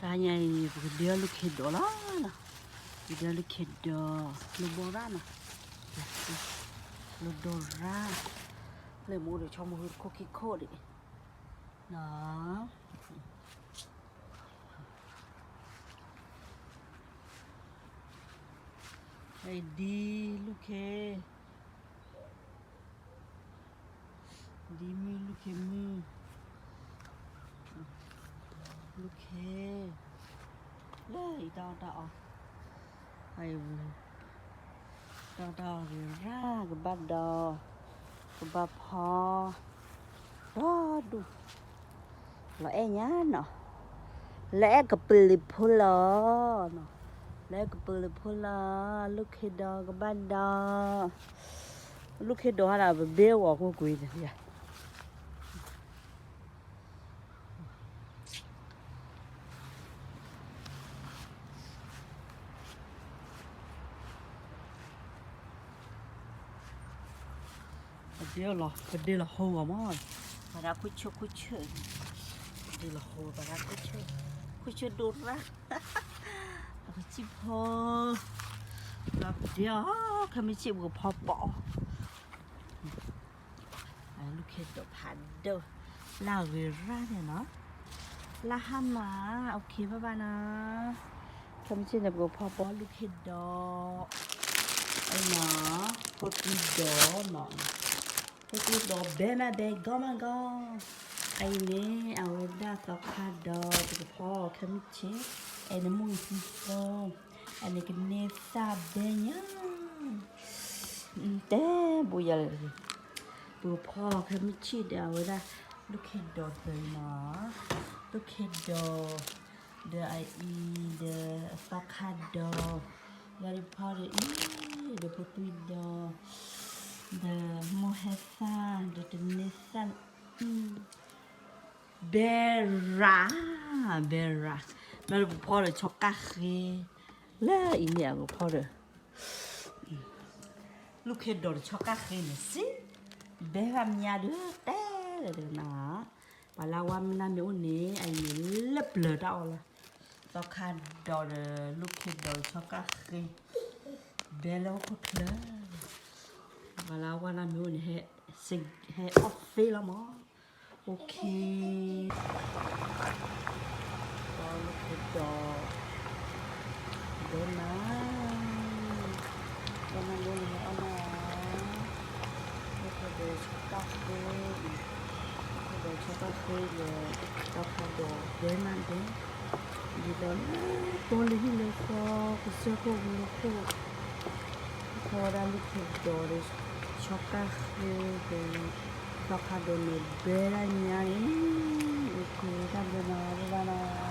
တၢ်ညါအံၤ ပကဒဲအီၣ်လုၢ်ခ့ဒိးလီၤနီၤ, ပကဒဲအီၣ်လုၢ်ခ့ဒိး, ကျိဘီရၣ်နီၤ, ကျိဒိးရၣ်, လၢမူဒီးဆီမိၢ်ဟုတခိၣ်ခံခိၣ်ဒံးနီၤ. ဒ်လုၢ်ခ့ ဒ်မုၢ်လုၢ်ခ့မုၢ်, လုၢ်ခ့, လၢအံၤတၢ်အီၣ်တၢ်အီ, တၢ်အီၣ်တၢ်အီဂ့ၤရၣ် ကဘၣ်ဒီး, ကဘၣ်ဖီ, ဒီဒူၣ် လီၤအဲၣ်ညါနီၤ, လၢအဲၣ်ကပလံၤဖိလီၤ, လၢအဲၣ်ကပလံၤဖိလီၤ, လုၢ်ခ့ဒိးကဘၣ်ဒီး, လုၢ်ခ့ဒိးဟဲဒီး ပဘ့ၣ်အီၤကွ့ၢ်ကွ့ၢ်န့ၣ် ပဒဲလီၤ ပဒဲလီၤဟိဂီၤမး, ပဒၣ်ခိၣ်ဆၢခိၣ်ဆၢ, ပဒဲလီၤဟိ ပဒၣ်ခိၣ်ဆၢ, ခိၣ်ဆၢဒိၣ်ရၣ်, အကစံၣ်ဖီ, ပဒဲအီၤ ခဲမုၢ်ဆ့ၣ်ပကဖီပိာ် လုၢ်ခ့ဒိးဖးဒိၣ်, လၢအဂ့ၤရၣ်န့ၣ်နီၤ, လၢဟါမး, အိၣ်ခ့ဘၣ်ဘၣ်နီၤ, ခဲမုၢ်ဆ့ၣ်န့ၣ် ပကဖီပိာ်လုၢ်ခ့ဒိး, အနီၤ, ဖိသွံဒိးနီၤ, ဖိသွံဒိးဘဲမးဘဲဂီၢ်မးဂီၢ်, အအံၤန့ၣ် အဝဲဒၣ်သီခါဒီး ပကဖီအီၤခဲမုၢ်ဆ့ၣ်, အဲၣ်န့ၣ်မုၢ်သံသိ, အဲၣ်န့ၣ်ကန့ၢ်သၣ်ဘဲညါ တဲဘူးယၤလၢ, ပကဖီအီၤခဲမုၢ်ဆ့ၣ်ဒီး အဝဲဒၣ် လုၢ်ခ့ဒိးသၢနီၤ, လုၢ်ခ့ဒိး, ဒီးအအံၤဒီးအသီခါဒီး, လၢတဖီဒီးအံၤ, ဒီးဖိသွံဒိး, ဒီးမိၢ်ဟဲသၣ်, ဒီးတန့ၢ်သၣ်, ဘဲရး, ဘဲရး, လၢပကဖီဒီးဆီကၣ်ဃ့, လၢအံၤန့ၣ်အကဖီဒီး လုၢ်ခ့ဒိးဒီးဆီကၣ်ဃ့န့ၣ်စံး, ဘဲဘၣ်မညါဒီးတဲလၢာ်ဒီးနီၤ, ပှၤလၢအဝါမနၢ်မ့ၢ်အိၣ်န့ၣ် အအံၤန့ၣ်လၢပျၢၤတၢ်အီၣ်လီၤ, သီခါဒီးဒီးလုၢ်ခ့ဒိးဒီးဆီကၣ်ဃ့, ဘဲလၢဟီၣ်ခိၣ်ချၢ, ပှၤလၢအဝါမနၢ်မ့ၢ်အိၣ်န့ၣ် ဟဲအီၣ်သ့လီၤမး, အိၣ်ခ့ ပှၤလုၢ်ခ့ဒိး, ဒိၣ်မး, ဒိၣ်မးဒိၣ်န့ၣ်ဟဲအီၣ်မး, လုၢ်ခ့ဒိးဆီကၣ်ဃ့, လုၢ်ခ့ဒိးဆီကၣ်ဃ့ဒီး, သီခါဒီးဒိၣ်မးဒိၣ်, ဒ်သိးလၢ တိၢ်လၢဟံၣ်လၢဃီ, ကစၢၢ်ခိၣ်ကလိခိၣ်, ဖီဝဲဒၣ်လုၢ်ခ့ဒိးဒီး, ဆီကၣ်ဃ့ဒီး, သီခါဒီးန့ၣ်ဘဲဒၣ်ညါန့ၣ်, အိၣ်ခ့တၢ်ဘျုးနီၤ ဘၣ်ဘၣ်နီၤ.